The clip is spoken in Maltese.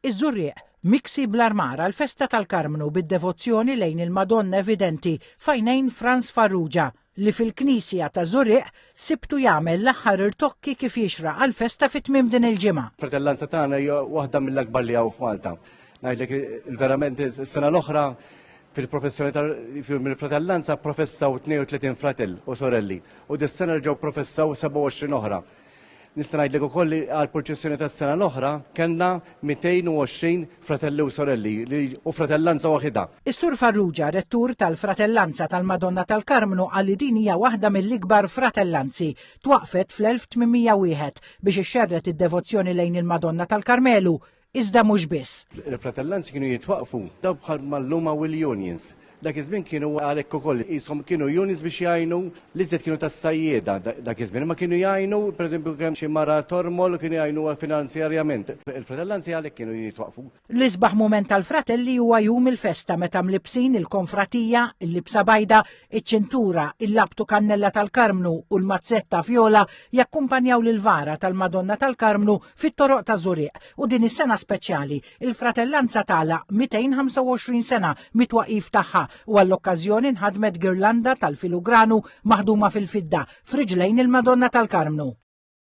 Iż-Żurrieq, miksi bl-armar għall-festa tal-Karmnu bid-devozzjoni lejn il-Madonna evidenti f'għajnejn Frans Farrugia li fil-knisja ta' Żurrieq sibtu jagħmel l-aħħar irtokki kif jixraq għall-festa fi tmiem din il-ġimgħa. Fratellanza tagħna hija waħda mill-akbar li hawn f'Malta. Ngħidlek verament is-sena l-oħra fil-professjoni tal-fratellanza professaw 32 fratell u sorelli u dis-sena rġgħu professaw 27 oħra. Nista' ngħidlek ukoll li għall-purċissjoni tas-sena l-oħra kellna 220 fratelli u sorelli li u fratellanza waħidha. Is-Sur Farrugia, Rettur tal-Fratellanza tal-Madonna tal-Karmnu qal li din hija waħda mill-ikbar fratellanzi. Twaqqfet fl-1801 biex ixxerred id-devozzjoni lejn il-Madonna tal-Karmelu Iżda mhux biss. Il-fratellanzi kienu jitwaqqfu dawk bħal ma llum hawn il-unions. Dak iż-żmien kienu għalhekk ukoll qishom kienu unions biex jgħinu l-iżjed kienu tas-sajjieda dak iż-żmien, imma kienu jgħinu pereżempju kemm xi mara tormol u kienu jgħinuha finanzjarjament. Il-fratellanzi għalhekk kienu jitwaqqfu. L-isbaħ mument tal-fratelli huwa jum il-festa meta mlibbsin il-konfratija, il-libsa bajda, iċ-ċintura, il-labtu kannella tal-Karmnu u l-mazzetta fjola jakkumpanjaw lill-vara tal-Madonna tal-Karmnu fit-toroq ta' Żurrieq u din is-sena speċjali il-fratellanza tagħlaq 225 sena mit-twaqif tagħha u għall-okkażjoni nħadmet girlanda tal-filugranu maħduma fil-fidda f'riġlejn il-Madonna tal-Karmnu.